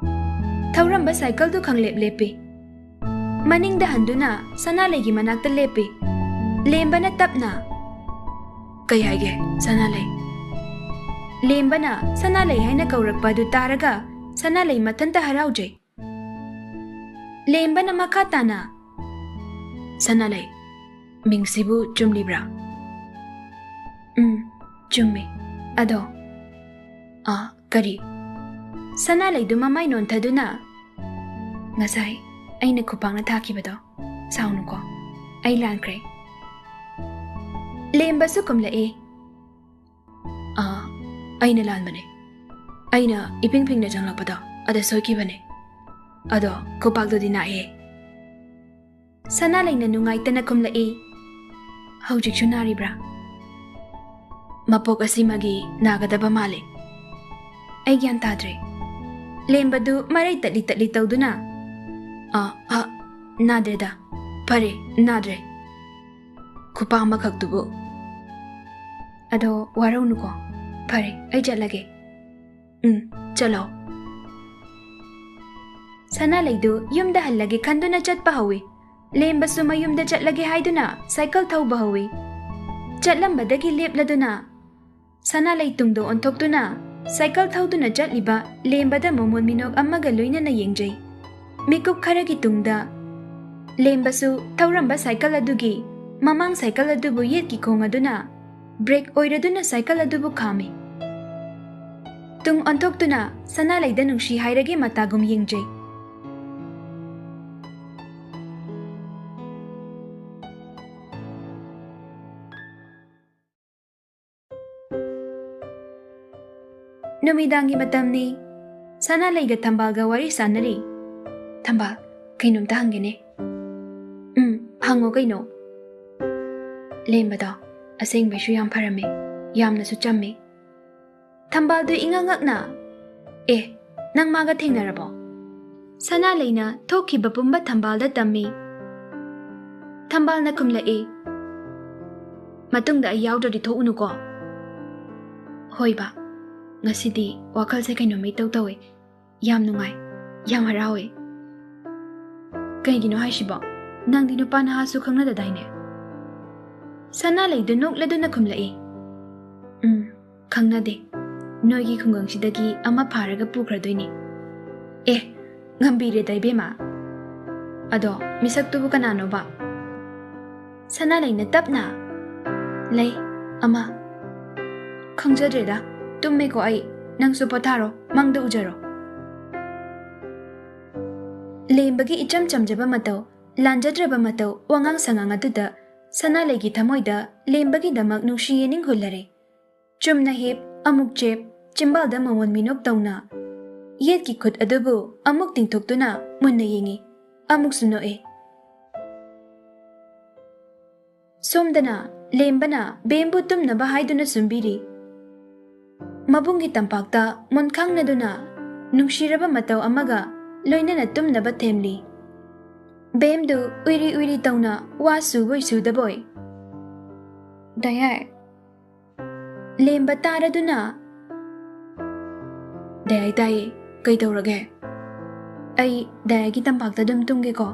ꯊꯧꯔꯝꯕ ꯁꯥꯏꯀꯜꯗꯨ ꯈꯪꯂꯦꯞ ꯂꯦꯞꯄꯤ꯫ ꯃꯅꯤꯡꯗ ꯍꯟꯗꯨꯅ ꯁꯅꯥꯂꯩꯒꯤ ꯃꯅꯥꯛꯇ ꯂꯦꯞꯄꯤ꯫ ꯂꯦꯝꯕꯅ ꯇꯞꯅ, "ꯀꯩ ꯍꯥꯏꯒꯦ, ꯁꯅꯥꯂꯩ?" ꯂꯦꯝꯕꯅ ꯁꯅꯥꯂꯩ ꯍꯥꯏꯅ ꯀꯧꯔꯛꯄ ꯑꯗꯨ ꯇꯥꯔꯒ ꯁꯅꯥꯂꯩ ꯃꯊꯟꯇ ꯍꯔꯥꯎꯖꯩ꯫ ꯂꯦꯝꯕꯅ ꯃꯈꯥ ꯇꯥꯅ, "ꯁꯅꯥꯂꯩ, ꯃꯤꯡꯁꯤꯕꯨ ꯆꯨꯝꯂꯤꯕ꯭ꯔꯥ?" "ꯎꯝ, ꯆꯨꯝꯃꯤ꯫ ꯑꯗꯣ," "ꯑ, ꯀꯔꯤ?" ꯁꯅꯥꯂꯩꯗꯨ ꯃꯃꯥꯏ ꯅꯣꯟꯊꯗꯨꯅ, "ꯉꯁꯥꯏ ꯑꯩꯅ ꯈꯨꯄꯥꯛꯅ ꯊꯥꯈꯤꯕꯗꯣ, ꯁꯥꯎꯅꯨꯀꯣ, ꯑꯩ ꯂꯥꯟꯈ꯭ꯔꯦ꯫" ꯂꯦꯝꯕꯁꯨ ꯈꯨꯝꯂꯛꯏ꯫ "ꯑꯥ, ꯑꯩꯅ ꯂꯥꯟꯕꯅꯦ꯫ ꯑꯩꯅ ꯏꯄꯤꯡ ꯄꯤꯡꯅ ꯆꯪꯂꯛꯄꯗꯣ ꯑꯗ ꯁꯣꯏꯈꯤꯕꯅꯦ꯫ ꯑꯗꯣ ꯈꯨꯄꯥꯛꯇꯨꯗꯤ ꯅꯥꯏꯌꯦ꯫" ꯁꯅꯥꯂꯩꯅ ꯅꯨꯡꯉꯥꯏꯇꯅ ꯈꯨꯝꯂꯛꯏ꯫ "ꯍꯧꯖꯤꯛꯁꯨ ꯅꯥꯔꯤꯕ꯭ꯔꯥ?" "ꯃꯄꯣꯛ ꯑꯁꯤꯃꯒꯤ ꯅꯥꯒꯗꯕ ꯃꯥꯜꯂꯦ꯫" "ꯑꯩ ꯒ꯭ꯌꯥꯟ ꯇꯥꯗ꯭ꯔꯦ꯫" ꯂꯦꯝꯕꯗꯨ ꯃꯔꯩ ꯇꯠꯂꯤ ꯇꯠꯂꯤ ꯇꯧꯗꯨꯅ, "ꯑꯥ, ꯑꯥ, ꯅꯥꯗ꯭ꯔꯦꯗ꯫ ꯐꯔꯦ, ꯅꯥꯗ꯭ꯔꯦ꯫ ꯈꯨꯄꯥ ꯑꯃꯈꯛꯇꯨꯕꯨ꯫" "ꯑꯗꯣ ꯋꯥꯔꯧꯅꯨꯀꯣ꯫ ꯐꯔꯦ, ꯑꯩ ꯆꯠꯂꯒꯦ꯫" "ꯎꯝ, ꯆꯠꯂꯣ꯫" ꯁꯅꯥꯂꯩꯗꯨ ꯌꯨꯝꯗ ꯍꯜꯂꯒꯦ ꯈꯟꯗꯨꯅ ꯆꯠꯄ ꯍꯧꯏ꯫ ꯂꯦꯝꯕꯁꯨ ꯃꯌꯨꯝꯗ ꯆꯠꯂꯒꯦ ꯍꯥꯏꯗꯨꯅ ꯁꯥꯏꯀꯜ ꯊꯧꯕ ꯍꯧꯏ꯫ ꯆꯠꯂꯝꯕꯗꯒꯤ ꯂꯦꯞꯂꯗꯨꯅ ꯁꯅꯥꯂꯩ ꯇꯨꯡꯗ ꯑꯣꯟꯊꯣꯛꯇꯨꯅ ꯁꯥꯏꯀꯜ ꯊꯧꯗꯨꯅ ꯆꯠꯂꯤꯕ ꯂꯦꯝꯕꯗ ꯃꯃꯣꯟ ꯃꯤꯅꯣꯛ ꯑꯃꯒ ꯂꯣꯏꯅꯅ ꯌꯦꯡꯖꯩ꯫ ꯃꯤꯀꯨꯞ ꯈꯔꯒꯤ ꯇꯨꯡꯗ ꯂꯦꯝꯕꯁꯨ ꯊꯧꯔꯝꯕ ꯁꯥꯏꯀꯜ ꯑꯗꯨꯒꯤ ꯃꯃꯥꯡ ꯁꯥꯏꯀꯜ ꯑꯗꯨꯕꯨ ꯌꯦꯠꯀꯤ ꯈꯣꯡ ꯑꯗꯨꯅ ꯕ꯭ꯔꯦꯛ ꯑꯣꯏꯔꯗꯨꯅ ꯁꯥꯏꯀꯜ ꯑꯗꯨꯕꯨ ꯈꯥꯝꯃꯤ꯫ ꯇꯨꯡ ꯑꯣꯟꯊꯣꯛꯇꯨꯅ ꯁꯅꯥꯂꯩꯗ ꯅꯨꯡꯁꯤ ꯍꯥꯏꯔꯒꯦ ꯃꯇꯥꯒꯨꯝ ꯌꯦꯡꯖꯩ꯫ ꯅꯨꯃꯤꯗꯥꯡꯒꯤ ꯃꯇꯝꯅꯤ꯫ ꯁꯅꯥꯂꯩꯒ ꯊꯝꯕꯥꯜꯒ ꯋꯥꯔꯤ ꯁꯥꯟꯅꯔꯤ꯫ "ꯊꯝꯕꯥꯜ, ꯀꯩꯅꯣꯝꯇ ꯍꯪꯒꯦꯅꯦ꯫" "ꯎꯝ, ꯍꯪꯉꯣ ꯀꯩꯅꯣ꯫" ꯂꯦꯝꯕꯗꯣ ꯑꯁꯦꯡꯕꯩꯁꯨ ꯌꯥꯝ ꯐꯔꯝꯃꯦ, ꯌꯥꯝꯅꯁꯨ ꯆꯝꯃꯦ꯫ ꯊꯝꯕꯥꯜꯗꯨ ꯏꯉꯛ ꯉꯛꯅ, "ꯑꯦ, ꯅꯪ ꯃꯥꯒ ꯊꯦꯡꯅꯔꯕꯣ?" ꯁꯅꯥꯂꯩꯅ ꯊꯣꯛꯈꯤꯕ ꯄꯨꯝꯕ ꯊꯝꯕꯥꯜꯗ ꯇꯝꯃꯤ꯫ ꯊꯝꯕꯥꯜꯅ ꯈꯨꯝꯂꯛꯏ, "ꯃꯇꯨꯡꯗ ꯑꯩ ꯌꯥꯎꯗ꯭ꯔꯗꯤ ꯊꯣꯛꯎꯅꯨꯀꯣ꯫" "ꯍꯣꯏ ꯕꯥ, ꯉꯁꯤꯗꯤ ꯋꯥꯈꯜꯁꯦ ꯀꯩꯅꯣꯝꯃ ꯏꯇꯧ ꯇꯧꯋꯦ꯫ ꯌꯥꯝ ꯅꯨꯡꯉꯥꯏ, ꯌꯥꯝ ꯍꯔꯥꯎꯋꯦ꯫" "ꯀꯩꯒꯤꯅꯣ ꯍꯥꯏꯁꯤꯕꯣ? ꯅꯪꯗꯤ ꯅꯨꯄꯥ ꯅꯍꯥꯁꯨ ꯈꯪꯅꯗꯗꯥꯏꯅꯦ?" ꯁꯅꯥꯂꯩꯗꯨ ꯅꯣꯛꯂꯗꯨꯅ ꯈꯨꯝꯂꯛꯏ, "ꯎꯝ, ꯈꯪꯅꯗꯦ꯫ ꯅꯣꯏꯒꯤ ꯈꯨꯡꯒꯪꯁꯤꯗꯒꯤ ꯑꯃ ꯐꯥꯔꯒ ꯄꯨꯈ꯭ꯔꯗꯣꯏꯅꯤ꯫" "ꯑꯦ, ꯉꯝꯕꯤꯔꯦꯗ ꯏꯕꯦꯝꯃ꯫" "ꯑꯗꯣ ꯃꯤꯁꯛꯇꯨꯕꯨ ꯀꯅꯥꯅꯣꯕ?" ꯁꯅꯥꯂꯩꯅ ꯇꯞꯅ, "ꯂꯩ, ꯑꯃ꯫" "ꯈꯪꯖꯗ꯭ꯔꯦꯗ, ꯇꯨꯝꯃꯦꯀꯣ ꯑꯩ꯫ ꯅꯪꯁꯨ ꯄꯣꯊꯥꯔꯣ, ꯃꯪꯗ ꯎꯖꯔꯣ꯫" ꯂꯦꯝꯕꯒꯤ ꯏꯆꯝ ꯆꯝꯖꯕ ꯃꯇꯧ, ꯂꯥꯟꯖꯗ꯭ꯔꯕ ꯃꯇꯧ, ꯋꯥꯉꯥꯡ ꯁꯉꯥꯡ ꯑꯗꯨꯗ ꯁꯅꯥꯂꯩꯒꯤ ꯊꯃꯣꯏꯗ ꯂꯦꯝꯕꯒꯤꯗꯃꯛ ꯅꯨꯡꯁꯤ ꯌꯦꯅꯤꯡ ꯍꯨꯜꯂꯔꯦ꯫ ꯆꯨꯝꯅ ꯍꯤꯞ, ꯑꯃꯨꯛ ꯆꯦꯞ, ꯆꯤꯝꯕꯥꯜꯗ ꯃꯃꯣꯟ ꯃꯤꯅꯣꯛ ꯇꯧꯅ ꯌꯦꯠꯀꯤ ꯈꯨꯠ ꯑꯗꯨꯕꯨ ꯑꯃꯨꯛ ꯇꯤꯡꯊꯣꯛꯇꯨꯅ ꯃꯨꯟꯅ ꯌꯦꯡꯏ꯫ ꯑꯃꯨꯛꯁꯨ ꯅꯣꯛꯏ꯫ ꯁꯣꯝꯗꯅ ꯂꯦꯝꯕꯅ ꯕꯦꯝꯕꯨ ꯇꯨꯝꯅꯕ ꯍꯥꯏꯗꯨꯅ ꯁꯨꯝꯕꯤꯔꯤ꯫ ꯃꯕꯨꯡꯒꯤ ꯇꯝꯄꯥꯛꯇ ꯃꯣꯟꯈꯥꯡꯅꯗꯨꯅ ꯅꯨꯡꯁꯤꯔꯕ ꯃꯇꯧ ꯑꯃꯒ ꯂꯣꯏꯅꯅ ꯇꯨꯝꯅꯕ ꯊꯦꯝꯂꯤ꯫ ꯕꯦꯝꯗꯨ ꯎꯏꯔꯤ ꯎꯏꯔꯤ ꯇꯧꯅ ꯋꯥ ꯁꯨꯕꯣꯏ ꯁꯨꯗꯕꯣꯏ꯫ ꯗꯌꯥꯏ꯫ ꯂꯦꯝꯕ ꯇꯥꯔꯗꯨꯅ, "ꯗꯌꯥꯏ ꯇꯥꯏꯌꯦ, ꯀꯩꯗꯧꯔꯒꯦ?" "ꯑꯩ ꯗꯌꯥꯏꯒꯤ ꯇꯝꯄꯥꯛꯇ ꯑꯗꯨꯝ ꯇꯨꯝꯒꯦꯀꯣ?"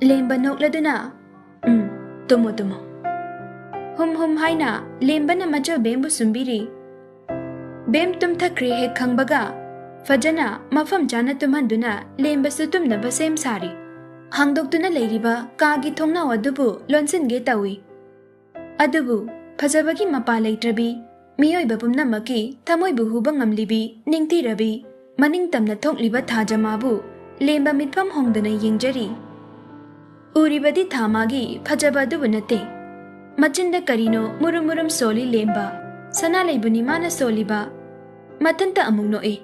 ꯂꯦꯝꯕ ꯅꯣꯛꯂꯗꯨꯅ, "ꯎꯝ, ꯇꯨꯝꯃꯣ, ꯇꯨꯝꯃꯣ꯫" ꯍꯨꯝ ꯍꯨꯝ ꯍꯥꯏꯅ ꯂꯦꯝꯕꯅ ꯃꯆꯧ ꯕꯦꯝꯕꯨ ꯁꯨꯝꯕꯤꯔꯤ꯫ ꯕꯦꯝ ꯇꯨꯝꯊꯈ꯭ꯔꯦ ꯍꯦꯛ ꯈꯪꯕꯒ ꯐꯖꯅ ꯃꯐꯝ ꯆꯥꯅ ꯇꯨꯝꯍꯟꯗꯨꯅ ꯂꯦꯝꯕꯁꯨ ꯇꯨꯝꯅꯕ ꯁꯦꯝ ꯁꯥꯔꯤ꯫ ꯍꯥꯡꯗꯣꯛꯇꯨꯅ ꯂꯩꯔꯤꯕ ꯀꯥꯒꯤ ꯊꯣꯡꯅꯥꯎ ꯑꯗꯨꯕꯨ ꯂꯣꯟꯁꯤꯟꯒꯦ ꯇꯧꯏ꯫ ꯑꯗꯨꯕꯨ ꯐꯖꯕꯒꯤ ꯃꯄꯥ ꯂꯩꯇ꯭ꯔꯕꯤ, ꯃꯤꯑꯣꯏꯕ ꯄꯨꯝꯅꯃꯛꯀꯤ ꯊꯃꯣꯏꯕꯨ ꯍꯨꯕ ꯉꯝꯂꯤꯕꯤ, ꯅꯤꯡꯊꯤꯔꯕꯤ, ꯃꯅꯤꯡ ꯇꯝꯅ ꯊꯣꯛꯂꯤꯕ ꯊꯥꯖꯃꯥꯕꯨ ꯂꯦꯝꯕ ꯃꯤꯠꯐꯝ ꯍꯣꯡꯗꯅ ꯌꯦꯡꯖꯔꯤ꯫ ꯎꯔꯤꯕꯗꯤ ꯊꯥꯃꯥꯒꯤ ꯐꯖꯕ ꯑꯗꯨꯕꯨ ꯅꯠꯇꯦ꯫ ꯃꯆꯤꯟꯗ ꯀꯔꯤꯅꯣ ꯃꯨꯔꯨꯝ ꯃꯨꯔꯨꯝ ꯁꯣꯜꯂꯤ ꯂꯦꯝꯕ꯫ ꯁꯅꯥꯂꯩꯕꯨꯅꯤ ꯃꯥꯅ ꯁꯣꯜꯂꯤꯕ꯫ ꯃꯊꯟꯇ ꯑꯃꯨꯛ ꯅꯣꯛꯏ꯫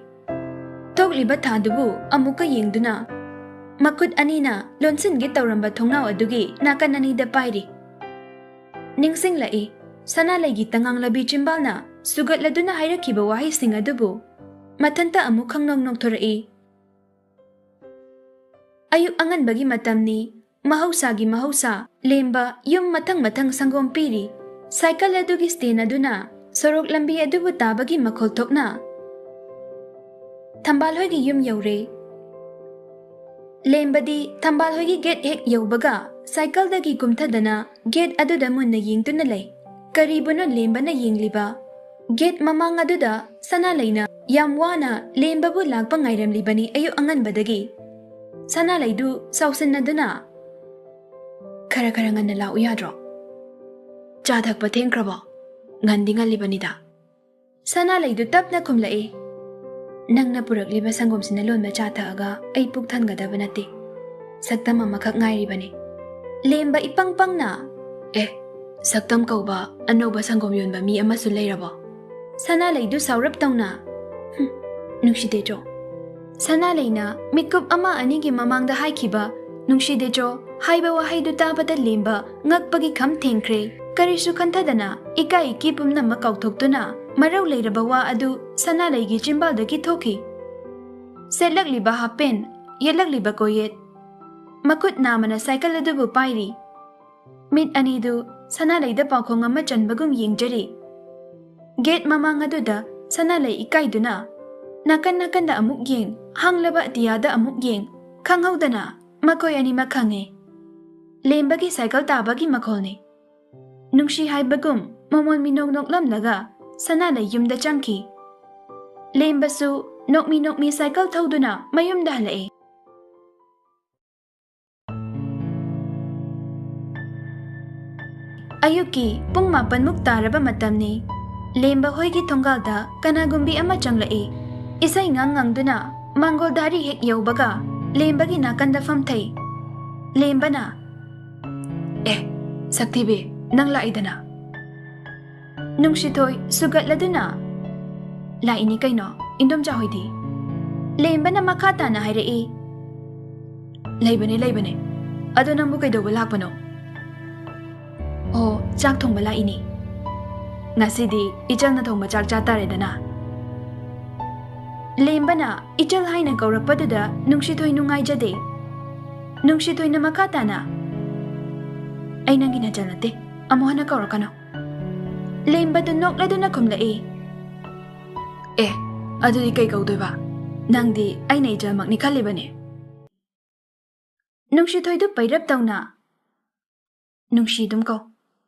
ꯊꯣꯛꯂꯤꯕ ꯊꯥꯗꯨꯕꯨ ꯑꯃꯨꯛꯀ ꯌꯦꯡꯗꯨꯅ ꯃꯈꯨꯠ ꯑꯅꯤꯅ ꯂꯣꯟꯁꯤꯟꯒꯦ ꯇꯧꯔꯝꯕ ꯊꯣꯡꯅꯥꯎ ꯑꯗꯨꯒꯤ ꯅꯥꯀꯟ ꯑꯅꯤꯗ ꯄꯥꯏꯔꯤ꯫ ꯅꯤꯡꯁꯤꯡꯂꯛꯏ, ꯁꯅꯥꯂꯩꯒꯤ ꯇꯉꯥꯡꯂꯕꯤ ꯆꯤꯝꯕꯥꯜꯅ ꯁꯨꯒꯠꯂꯗꯨꯅ ꯍꯥꯏꯔꯛꯈꯤꯕ ꯋꯥꯍꯩꯁꯤꯡ ꯑꯗꯨꯕꯨ꯫ ꯃꯊꯟꯇ ꯑꯃꯨꯛ ꯈꯪꯅꯣꯛ ꯅꯣꯛꯊꯣꯔꯛꯏ꯫ ꯑꯌꯨꯛ ꯑꯉꯟꯕꯒꯤ ꯃꯇꯝꯅꯤ꯫ ꯃꯍꯧꯁꯥꯒꯤ ꯃꯍꯧꯁꯥ, ꯂꯦꯝꯕ ꯌꯨꯝ ꯃꯊꯪ ꯃꯊꯪ ꯁꯪꯒꯣꯝ ꯄꯤꯔꯤ꯫ ꯁꯥꯏꯀꯜ ꯑꯗꯨꯒꯤ ꯁ꯭ꯇꯦꯟ ꯑꯗꯨꯅ ꯁꯣꯔꯣꯛ ꯂꯝꯕꯤ ꯑꯗꯨꯕꯨ ꯇꯥꯕꯒꯤ ꯃꯈꯣꯜ ꯊꯣꯛꯅ ꯊꯝꯕꯥꯜ ꯍꯣꯏꯒꯤ ꯌꯨꯝ ꯌꯧꯔꯦ꯫ ꯂꯦꯝꯕꯗꯤ ꯊꯝꯕꯥꯜ ꯍꯣꯏꯒꯤ ꯒꯦꯠ ꯍꯦꯛ ꯌꯧꯕꯒ ꯁꯥꯏꯀꯜꯗꯒꯤ ꯀꯨꯝꯊꯗꯅ ꯒꯦꯠ ꯑꯗꯨꯗ ꯃꯨꯟꯅ ꯌꯦꯡꯗꯨꯅ ꯂꯩ꯫ ꯀꯔꯤꯕꯨꯅꯣ ꯂꯦꯝꯕꯅ ꯌꯦꯡꯂꯤꯕ? ꯒꯦꯠ ꯃꯃꯥꯡ ꯑꯗꯨꯗ ꯁꯅꯥꯂꯩꯅ ꯌꯥꯝ ꯋꯥꯅ ꯂꯦꯝꯕꯕꯨ ꯂꯥꯛꯄ ꯉꯥꯏꯔꯝꯂꯤꯕꯅꯤ ꯑꯌꯨꯛ ꯑꯉꯟꯕꯗꯒꯤ꯫ ꯁꯅꯥꯂꯩꯗꯨ ꯁꯥꯎꯁꯤꯟꯅꯗꯨꯅ, "ꯈꯔ ꯈꯔ ꯉꯟꯅ ꯂꯥꯛꯎ ꯌꯥꯗ꯭ꯔꯣ? ꯆꯥ ꯊꯛꯄ ꯊꯦꯡꯈ꯭ꯔꯕꯣ? ꯉꯟꯗꯤ ꯉꯜꯂꯤꯕꯅꯤꯗ꯫" ꯁꯅꯥꯂꯩꯗꯨ ꯇꯞꯅ ꯈꯨꯝꯂꯛꯏ, "ꯅꯪꯅ ꯄꯨꯔꯛꯂꯤꯕ ꯁꯪꯒꯣꯝꯁꯤꯅ ꯂꯣꯟꯕ ꯆꯥ ꯊꯛꯑꯒ ꯑꯩ ꯄꯨꯛ ꯊꯟꯒꯗꯕ ꯅꯠꯇꯦ꯫ ꯁꯛꯇꯝ ꯑꯃꯈꯛ ꯉꯥꯏꯔꯤꯕꯅꯤ꯫" ꯂꯦꯝꯕ ꯏꯄꯪ ꯄꯪꯅ, "ꯑꯦ, ꯁꯛꯇꯝ ꯀꯧꯕ ꯑꯅꯧꯕ ꯁꯪꯒꯣꯝ ꯌꯣꯟꯕ ꯃꯤ ꯑꯃꯁꯨ ꯂꯩꯔꯕꯣ?" ꯁꯅꯥꯂꯩꯗꯨ ꯁꯥꯎꯔꯞ ꯇꯧꯅ, "ꯍꯨꯝ, ꯅꯨꯡꯁꯤꯗꯦꯗ꯭ꯔꯣ?" ꯁꯅꯥꯂꯩꯅ ꯃꯤꯠꯀꯨꯞ ꯑꯃ ꯑꯅꯤꯒꯤ ꯃꯃꯥꯡꯗ ꯍꯥꯏꯈꯤꯕ "ꯅꯨꯡꯁꯤꯗꯦꯗ꯭ꯔꯣ" ꯍꯥꯏꯕ ꯋꯥꯍꯩꯗꯨ ꯇꯥꯕꯗ ꯂꯦꯝꯕ ꯉꯛꯄꯒꯤ ꯈꯝ ꯊꯦꯡꯈ꯭ꯔꯦ꯫ ꯀꯔꯤꯁꯨ ꯈꯟꯊꯗꯅ ꯏꯀꯥꯏ ꯏꯀꯤ ꯄꯨꯝꯅꯃꯛ ꯀꯥꯎꯊꯣꯛꯇꯨꯅ ꯃꯔꯧ ꯂꯩꯔꯕ ꯋꯥ ꯑꯗꯨ ꯁꯅꯥꯂꯩꯒꯤ ꯆꯤꯝꯕꯥꯜꯗꯒꯤ ꯊꯣꯛꯈꯤ꯫ ꯁꯦꯠꯂꯛꯂꯤꯕ ꯍꯥꯞ ꯄꯦꯟ, ꯌꯦꯠꯂꯛꯂꯤꯕ ꯀꯣꯌꯦꯠ, ꯃꯈꯨꯠ ꯅꯥꯝꯃꯅ ꯁꯥꯏꯀꯜ ꯑꯗꯨꯕꯨ ꯄꯥꯏꯔꯤ꯫ ꯃꯤꯠ ꯑꯅꯤꯗꯨ ꯁꯅꯥꯂꯩꯗ ꯄꯥꯎꯈꯣꯡ ꯑꯃ ꯆꯟꯕꯒꯨꯝ ꯌꯦꯡꯖꯔꯤ꯫ ꯒꯦꯠ ꯃꯃꯥꯡ ꯑꯗꯨꯗ ꯁꯅꯥꯂꯩ ꯏꯀꯥꯏꯗꯨꯅ ꯅꯥꯀꯟ ꯅꯥꯀꯟꯗ ꯑꯃꯨꯛ ꯌꯦꯡ, ꯍꯥꯡꯂꯕ ꯑꯇꯤꯌꯥꯗ ꯑꯃꯨꯛ ꯌꯦꯡ, ꯈꯪꯍꯧꯗꯅ ꯃꯈꯣꯏ ꯑꯅꯤꯃꯛ ꯈꯪꯉꯦ꯫ ꯂꯦꯝꯕꯒꯤ ꯁꯥꯏꯀꯜ ꯇꯥꯕꯒꯤ ꯃꯈꯣꯜꯅꯤ꯫ ꯅꯨꯡꯁꯤ ꯍꯥꯏꯕꯒꯨꯝ ꯃꯃꯣꯟ ꯃꯤꯅꯣꯛ ꯅꯣꯛꯂꯝꯂꯒ ꯁꯅꯥꯂꯩ ꯌꯨꯝꯗ ꯆꯪꯈꯤ꯫ ꯂꯦꯝꯕꯁꯨ ꯅꯣꯛꯃꯤ ꯅꯣꯛꯃꯤ ꯁꯥꯏꯀꯜ ꯊꯧꯗꯨꯅ ꯃꯌꯨꯝꯗ ꯍꯜꯂꯛꯑꯦ꯫ ꯑꯌꯨꯛꯀꯤ ꯄꯨꯡ ꯃꯥꯄꯟꯃꯨꯛ ꯇꯥꯔꯕ ꯃꯇꯝꯅꯤ꯫ ꯂꯦꯝꯕ ꯍꯣꯏꯒꯤ ꯊꯣꯡꯒꯥꯜꯗ ꯀꯅꯥꯒꯨꯝꯕꯤ ꯑꯃ ꯆꯪꯂꯛꯏ꯫ ꯏꯁꯩ ꯉꯥꯡ ꯉꯪꯗꯨꯅ ꯃꯥꯡꯒꯣꯜ ꯙꯥꯔꯤ ꯍꯦꯛ ꯌꯧꯕꯒ ꯂꯦꯝꯕꯒꯤ ꯅꯥꯀꯟꯗ ꯐꯝꯊꯩ꯫ ꯂꯦꯝꯕꯅ, "ꯑꯦ, ꯁꯛꯊꯤꯕꯤ, ꯅꯪ ꯂꯥꯛꯏꯗꯅ?" ꯅꯨꯡꯁꯤꯊꯣꯏ ꯁꯨꯒꯠꯂꯗꯨꯅ, "ꯂꯥꯛꯏꯅꯤ ꯀꯩꯅꯣ, ꯏꯟꯗꯣꯝꯆꯥ ꯍꯣꯏꯗꯤ?" ꯂꯦꯝꯕꯅ ꯃꯈꯥ ꯇꯥꯅ ꯍꯥꯏꯔꯛꯏ, "ꯂꯩꯕꯅꯦ, ꯂꯩꯕꯅꯦ꯫ ꯑꯗꯣ ꯅꯪꯕꯨ ꯀꯩꯗꯧꯕ ꯂꯥꯛꯄꯅꯣ?" "ꯑꯣ, ꯆꯥꯛ ꯊꯣꯡꯕ ꯂꯥꯛꯏꯅꯤ꯫ ꯉꯁꯤꯗꯤ ꯏꯆꯜꯅ ꯊꯣꯡꯕ ꯆꯥꯛ ꯆꯥ ꯇꯥꯔꯦꯗꯅ꯫" ꯂꯦꯝꯕꯅ ꯏꯆꯜ ꯍꯥꯏꯅ ꯀꯧꯔꯛꯄꯗꯨꯗ ꯅꯨꯡꯁꯤꯊꯣꯏ ꯅꯨꯡꯉꯥꯏꯖꯗꯦ꯫ ꯅꯨꯡꯁꯤꯊꯣꯏꯅ ꯃꯈꯥ ꯇꯥꯅ, "ꯑꯩ ꯅꯪꯒꯤ ꯅꯆꯜ ꯅꯠꯇꯦ, ꯑꯃꯨꯛ ꯍꯟꯅ ꯀꯧꯔꯛꯀꯅꯨ꯫" ꯂꯦꯝꯕꯗꯨ ꯅꯣꯛꯂꯗꯨꯅ ꯈꯨꯝꯂꯛꯏ, "ꯑꯦ, ꯑꯗꯨꯗꯤ ꯀꯩ ꯀꯧꯗꯣꯏꯕ? ꯅꯪꯗꯤ ꯑꯩꯅ ꯏꯆꯜꯃꯛꯅꯤ ꯈꯜꯂꯤꯕꯅꯦ꯫" ꯅꯨꯡꯁꯤꯊꯣꯏꯗꯨ ꯄꯩꯔꯞ ꯇꯧꯅ, "ꯅꯨꯡꯁꯤ ꯑꯗꯨꯝ ꯀꯧ,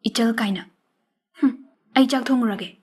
ꯏꯆꯜ ꯀꯥꯏꯅ꯫ ꯍꯨꯝ, ꯑꯩ ꯆꯥꯛ ꯊꯣꯡꯉꯨꯔꯒꯦ꯫"